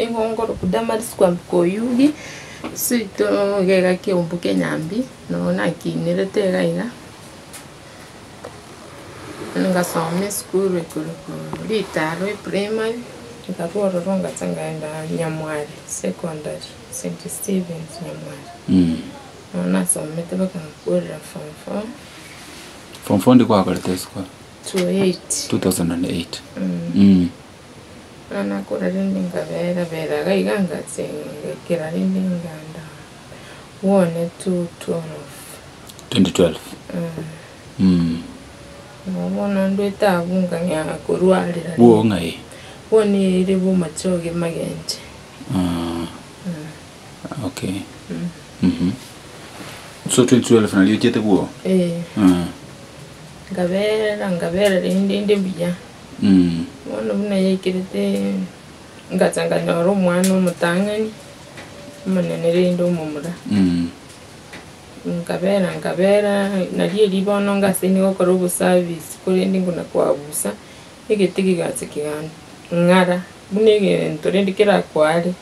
Nigo nkorokwa Damaris Kwamboka Oyugi, seito iga iga Keumbu Kenyambi, nabo nakinerete iga iga, ngasoma esukuru ekorokwa Ritaro eprimary, nkarwa ororo ngacha nkaenda Nyamware secondary, St. Stephen's Nyamware. Nabo nasomete mpaka ngakorera form four. Form four ndi kwakorete esukuru? 2008. 2008. Mm. Bono nakora rende nkabera bera iga iga ngatse ngaikera rende nganda one 212. 2012. Mm. Nabo bono ndwete abwo nkang'ea korwarera Bwo ng'ai? Bono ere bomachoge magenche. Ah. Okay. Mhm. So 2012 nario ochete bwo? Eh. Mm. Nkabera nkabera rende inde buya. Mm. Bono buna yaikerete ngacha nkanyora omwana omotang'ani, omonene rende omomura. Mm. Nkabera nkabera nario erio bono ngaseini gokora oboservice korende ngona koabusa, egete kegacha kegang'ara buna egento rende kerakoare.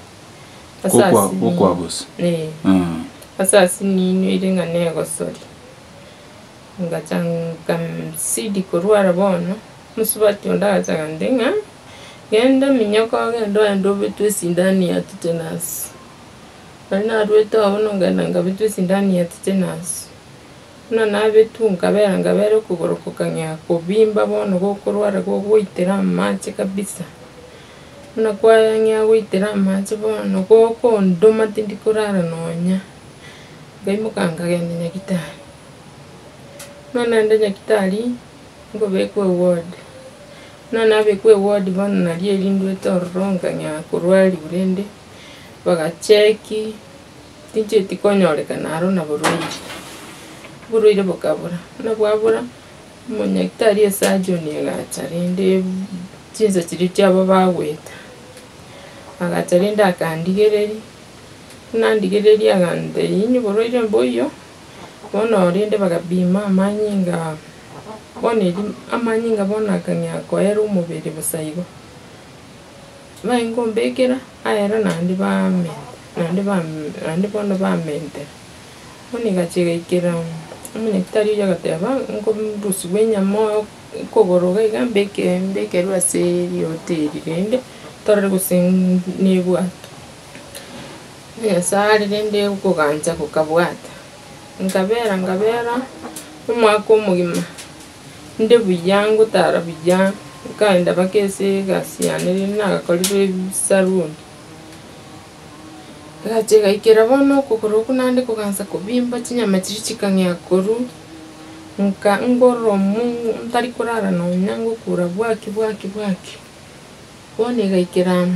Ase Gokwa asinini gokwabusa. eh, Mm. ase asinini ere ng'a negosori. Ngacha nkamsidi korwara bono, mosubati onde agacha agantebia ng'a, genda minyoko ogende ogende obetwe esindani ya tetanus. Nari narwete oo bono nkagenda nkabetwa esindani ya tetanus, buna nabetwa nkabera nkabera okogoro kokang'ea kobimba bono gokorwara gogoitera amache kabisa. Buna kwayang'ea goitera amache bono gokondoma tindi korara nonya, nkaimoka nkagenda nyagitari. Buna naenda nyagitari, nkobekwa eward, buna nabekwa eward bono nario erio ndwete ororo nkang'ea korwariwa rende, bagacheki, tinchieti konyorekana aro na borwaire, oborwaire bokabora, buna bwabora, omonyagitari esurgeon egacha rende chinsa chiria chiabo bagoeta, agacha rende akandigereria, buna andigereria agantebia inwe borwaire mboiyo, bono rende bagapima amanyinga, bono erio amanyinga bono akang'ea koera omobere bosa igo. Baye nkombekera, aera naende bamenta, naende bam naende bono bamentera. Bono egacha egaikera omonyagitari oyio agateba, nkorusiwa enyama okogoro iga iga mbeke mbekerwe ase erioto eri rende, torore gose nebwate. Nyasaye are rende okogancha gokabwata, nkabera nkabera, omwaka omogima, inde buya ngotara buya, nkaenda mpaka ase egasi yane rende nagakorire esaloon. Egacha egaikera bono okogoro okwo naende kogansa kobimba chinyama chiria chikang'ea korwa, nka ngoromu ntari korara nonya ngokura bwaki bwaki bwaki. Bono egaikera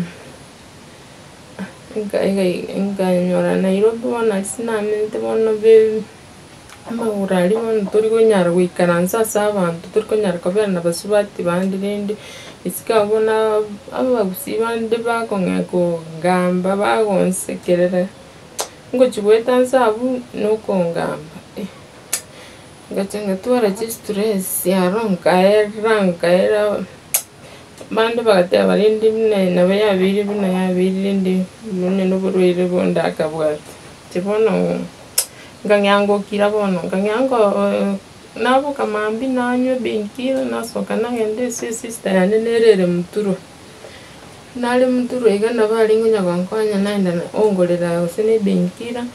nkanyora Nairobi bono ase namenyete bono be amagoro aria bono tori konyara goikaransa ase abanto, tori konyara kobera na basubati bande rende, isiko abwo buna abagusii bande bakong'ea kongamba bagonsekerera, ngochia goeta nse abwo na okongamba eh, ngacha ngatwara chistress aro nkaera nkaera. Abande bagateba rende buna nabo yabeire buna yabeire rende buna na oborwaire bonde akabwate. Inche bono nkang'ea ngokira bono, nkang'ea nkoo naboka mambia nanywa ebenkiller nasoka nagenda ase esister yane nere ere muturwa. Nare muturwa iga nabo arenge konya gonkonya naenda ongorera gose na ebenkiller,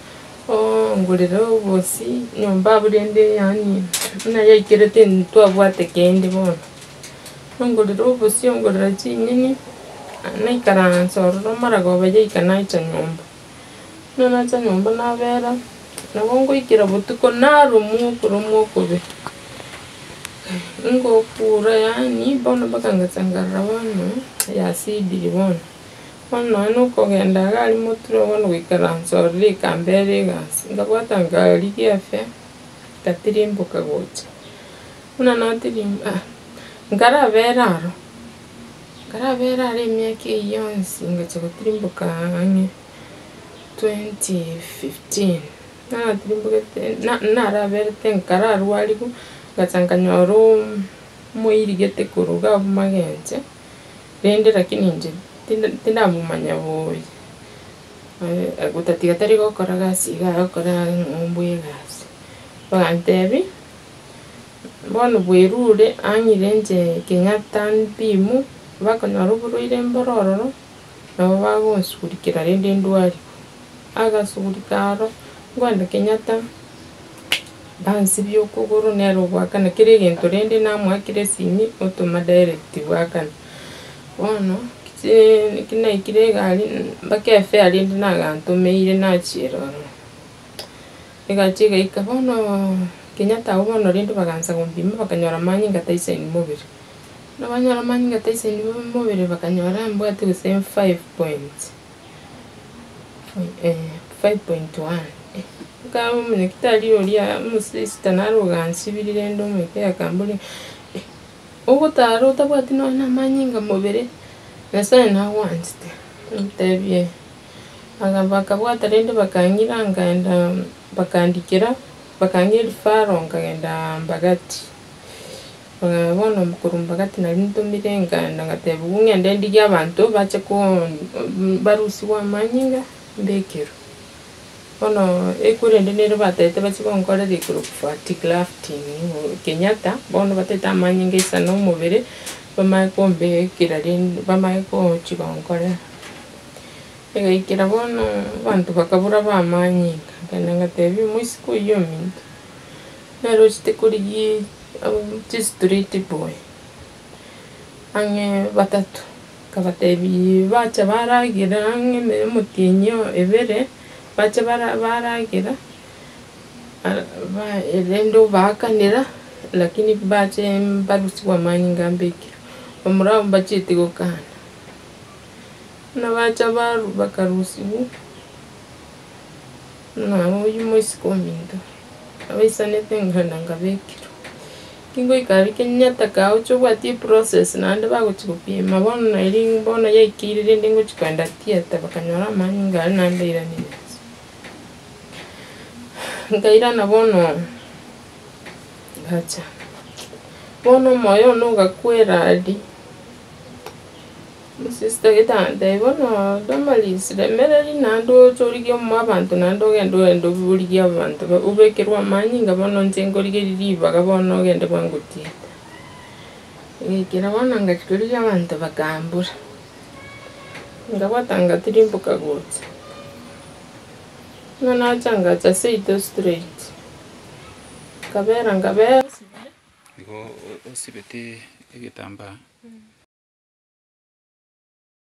oongorera obosie nyomba abwo rende yaani buna yaikerete ntwabwate kende bono. Ongorere obosie, ongorere chinyeni, naikaransa ororo maragoba yaika nacha nyomba. Buna nacha nyomba nabera, nabo ngoikera botuko naromwa okoromwa okobe, ngokura yaani bono mpaka ngacha nkarora bono yasidire bono. Bono nonye na okogenda iga aria motwe bono goikaransa ororo ekambera egasi, nkabwata nkarigia efare, ngatirimboka gocha. Buna natirimba, nkarabera aro, nkarabera aro emiaka eyio yonsi ngacha gotirimboka ang'e 2015, natirimbogete na- naraberete nkararwariwa, ngacha nkanyora omoiri gete korwa iga abwo magenche, rende lakini inche. Tinda tindamomanya bobe, gotatiga tari gokora gasi iga agokora ng'umbu egasi. Bagantebia, bono bwerure ang'ire inche Kenyatta mpimwe, bakonyora oborwaire mboro ororo, nabo bagonshughulikera rende ndwariwe. Agashughulika aro, nkoenda Kenyatta, bansibia okogoro nere ogoakana kera egento rende namoakera esimi, otoma direct goakana. Bono, ki ki naikire egari mpaka efare rende nagantomeire nachiera ororo. Egacha egaika bono Kenyatta abwo bono rende bagaansa gompima bakanyora amanyinga taisaini mobere. Buna banyora amanyinga taisaini mobere bakanyora mbwate gose five point five point one, nkaaba omonyagitari oria omosister nare ogansibirie rende omoika akamboria, ogotara otabwati nonye na amanyinga mobere, Nyasaye nagwanchete, nkamotebia eh. Aga bakabwata rende bakang'ira nkaenda bakandikera, bakang'a ereferral nkagenda Mbagathi. Bono korwa Mbagathi naria ntomire nkaenda ngatebiwa ng'ende ndigie abanto bache koo barusiwe amanyinga mbekerwe. Bono ekorende nere batebete bachie gonkorera ekorokwa fat grafting Kenyatta, bono batete amanyinga aisane omobere, bamanye kombekera rende bamanye gochi gonkorera. Egaikera bono abanto bakabora ba amanyinga, nkaenda ngatebia omoiseke oywo ominto, nere ochete korigia chistreet boy, ang'e batato. Nkabatebiaa bacha baragera ang'e ime omotienyi o ebere, bache bara baragera, ba rende obaakanera, lakini bache mbarusiwe amanyinga mbekerwe, bamura abwo mbachieti gokana. Buna bacha baru bakarusiwa, buna oywo moiseke ominto, abaisanete nkaenda nkabekerwa. Ki ngoika aria Kenyatta kaoche obwati eprocess naende bagochi gopima bono nari bono yaikeire rende ngochi kogenda theatre bakanyora amanyinga aria naende airanire inse. Nkairana bono, ngacha, bono omoyo one ogakwera aria, Omosister gete agantebia bono Damaris remereria naende oche origie omo abanto naende ogende ogende origie abanto obekerwe amanyinga bono inche nkorigereria ribaga bono ogende bwango theatre. Egaikera bono ngachia korigia abanto bakambora, nkabwata ngatirimboka gocha, buna nacha ngacha seito straight, nkabera nkabera. Igo osibete egetambaa.